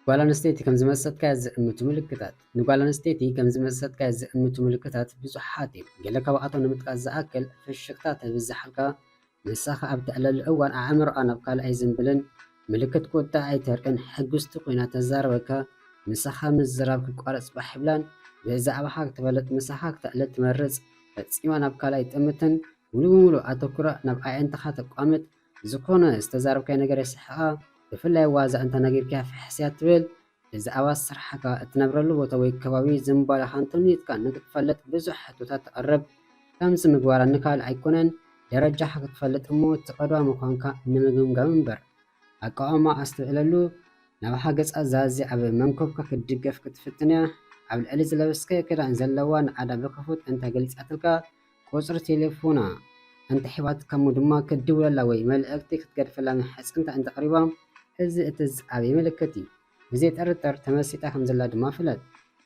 ጓል ኣንስተይቲ ከም ዝመሰጥካያ ዝእምቱ ምልክታት። ንጓል ኣንስተይቲ ከም ዝመሰጥካያ ዝእምቱ ምልክታት ብዙሓት እዮም። ገለ ካብኣቶም ንምጥቃስ ዝኣክል፣ ፍሽኽታ ተብዝሓልካ፣ ንሳኻ ኣብ ትዕለሉ እዋን ኣእምሮኣ ናብ ካልእ ኣይዝንብልን፣ ምልክት ቁጥዐ ኣይተርእን፣ ሕጉስቲ ኮይና ተዛርበካ፣ ምሳኻ ምዝራብ ክቋረጽ ባሕ ይብላን፣ ብዛዕባኻ ክትፈልጥ፣ ምሳኻ ክተዕልል ትመርጽ፣ ፈጺማ ናብ ካልእ ኣይጥምትን፣ ሙሉእ ብሙሉእ ኣተኩራ ናብ ኣዒንትኻ ተቋምጥ፣ ዝኾነ ዝተዛረብካዮ ነገር የስሕቓ፣ ብፍላይ ዋዛ እንተነጊርካያ ፍሕስ እያ ትብል፣ ብዛዕባ ስራሕካ፣ እትነብረሉ ቦታ ወይ ከባቢ ዝንባለኻን ትምኒትካን ንክትፈልጥ ብዙሕ ሕቶታት ተቕርብ። ከምዚ ምግባራ ንካልእ ኣይኮነን፣ ደረጃኻ ክትፈልጥ እሞ እቲ ቀዳማይ ምዃንካ ንምግምጋም እምበር። ኣቃውማ ኣስተብህለሉ፣ ናባኻ ገጻ ዛዚ ኣብ መንኮብካ ክትድገፍ ክትፍትን እያ። ኣብ ልዕሊ ዝለበስካዮ ክዳን ዘለዋ ናዕዳ ብክፉት እንተ ገሊጻትልካ፣ ቁጽሪ ቴሌፎና እንተ ሂባትካ እሞ ድማ ክትድውለላ ወይ መልእኽቲ ክትገድፈላ ምሕጽንታ እንተ ኣቕሪባ፣ እዚ እቲ ዝዓበየ ምልክት እዩ። ብዘይ ጥርጥር ተመሲጣ ከም ዘላ ድማ ፍለጥ።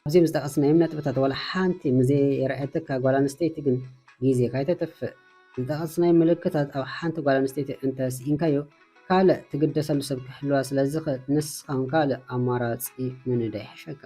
ኣብዚኦም ዝጠቐስናዮም ነጥብታት ዋላ ሓንቲ ምስ ዘየርኣየትካ ጓል ኣንስተይቲ ግን ግዜ ካይተጥፍእ። ዝጠቐስናዮም ምልክታት ኣብ ሓንቲ ጓል ኣንስተይቲ እንተ ስኢንካዮ፣ ካልእ ትግደሰሉ ሰብ ክህልዋ ስለ ዝኽእል፣ ንስኻ እውን ካልእ ኣማራጺ ምንዳይ ይሕሸካ።